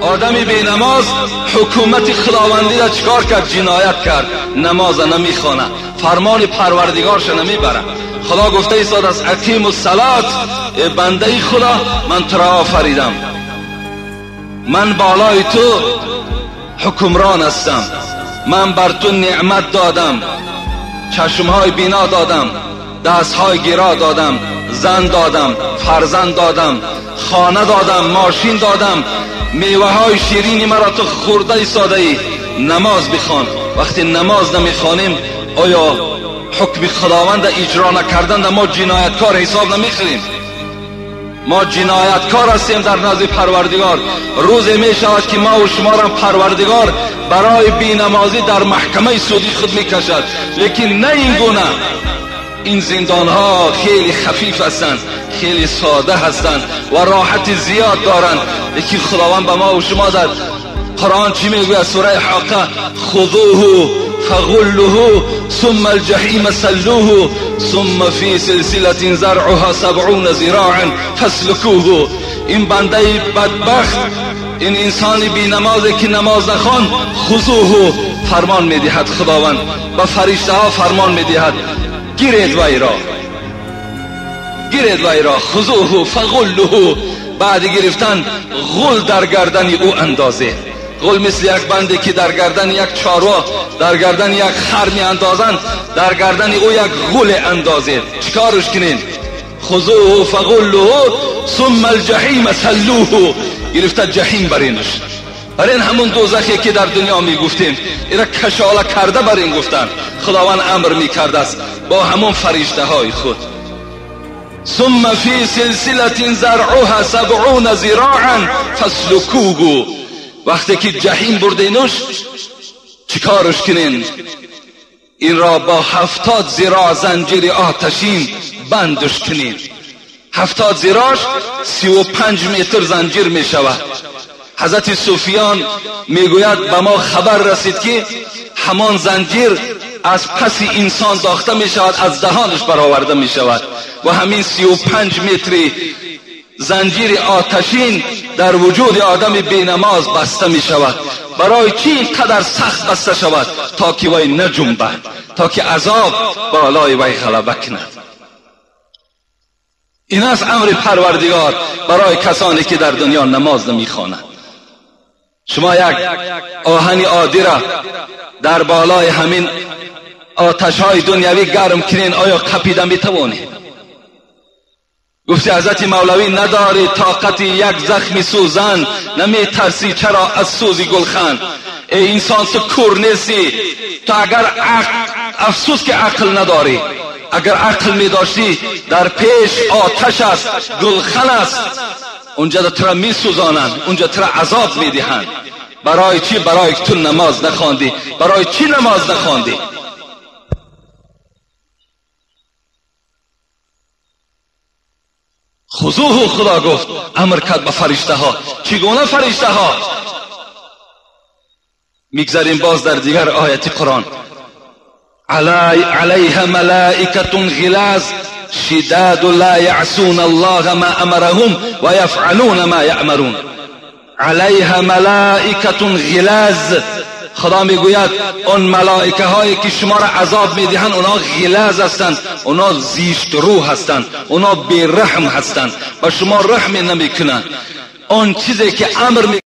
آدمی بی نماز حکومت خداوندی را چکار کرد؟ جنایت کرد. نماز نمیخوانه، فرمان پروردگارش نمیبره. خدا گفته ایستاد است اقیم الصلات، بنده خدا من تو را آفریدم، من بالای تو حکمران هستم، من بر تو نعمت دادم، چشمهای بینا دادم، دستهای گیرا دادم، زن دادم، فرزند دادم، خانه دادم، ماشین دادم، میوه های شیرینی مرا تو خورده ایستاده ای، نماز بخوان. وقتی نماز نمیخوانیم آیا حکم خداوند اجرا نکردن ما جنایتکار حساب نمیخوریم؟ ما جنایتکار هستیم در نزد پروردگار. روز می شود که ما و شما را پروردگار برای بینمازی در محکمه سودی خود میکشد، لیکن نه این گونه. این زندان ها خیلی خفیف هستند، خیلی ساده هستند و راحت زیاد دارند، لیکن خداوند به ما و شما در قرآن چی میگوید؟ سوره حاقه: خذوه فغلوه ثم الجحیم سلوه ثم فی سلسلة زرعها 70 ذراعا فاسلكوه. این بنده بدبخت، این انسان بی نمازی که نماز نخوان، خذوه فرمان میدهد خداوند به فرشته ها فرمان میدهد گیرید وی را، گیرید وی را، خذوه فغلوه. بعد گرفتن غل در گردن او اندازه. غل مثل یک بنده که در گردن یک چاروا، در گردن یک خر می اندازند، در گردن او یک غل اندازه. چیکارش کنین؟ خذوه فغلوه ثم الجحیم سلوه. گرفته جحیم برینش، برین همون دوزخی که در دنیا می گفتیم، اینا کشاله کرده برین گفتن. خداوند امر می کرده است با همون فرشته های خود. ثم فی سلسلة زرعها 70 ذراعا فاسلكوه. وقتی که جحیم بردینوش چیکارش کنین؟ این را با 70 ذراع زنجیر آتشین بندش کنین. 70 ذراعش 35 متر زنجیر می شود. حضرت سفیان میگوید به ما خبر رسید که همان زنجیر از پس انسان داخته می شود، از دهانش برآورده می شود و همین 35 متری زنجیر آتشین در وجود آدم بینماز بسته می شود. برای چی اینقدر سخت بسته شود؟ تا که وی نجنبد، تا که عذاب بالای وی غلبه کند. این است امر پروردگار برای کسانی که در دنیا نماز نمیخوانند. شما یک آهن عادی را در بالای همین آتش های دنیوی گرم کنین، آیا قپیده میتوانید؟ گفتی حضرت مولوی نداری طاقت یک زخم سوزن، نمی ترسی چرا از سوزی گلخن. ای انسان تو کور نیستی، تو اگر افسوس که عقل نداری، اگر عقل می داشتی در پیش آتش است، گلخن است، اونجا تو را می سوزانند، اونجا تو را عذاب می دهند. برای چی؟ برای تو نماز نخواندی. برای چی نماز نخواندی؟ خذوه خدا گفت، امر کرد به فرشته ها. چگونه فرشته ها؟ میگذاریم باز در دیگر آیت قرآن: علیها ملائکة غلاظ شداد لا یعصون الله ما امرهم و یفعلون ما یأمرون. علیها ملائکة غلاظ، خدا میگوید اون ملائکه هایی که شما را عذاب میدهند اونا غلاظ هستند، اونا زیشت رو هستند، اونا بیرحم هستند و شما رحم نمیکنند. آن چیزی که امر می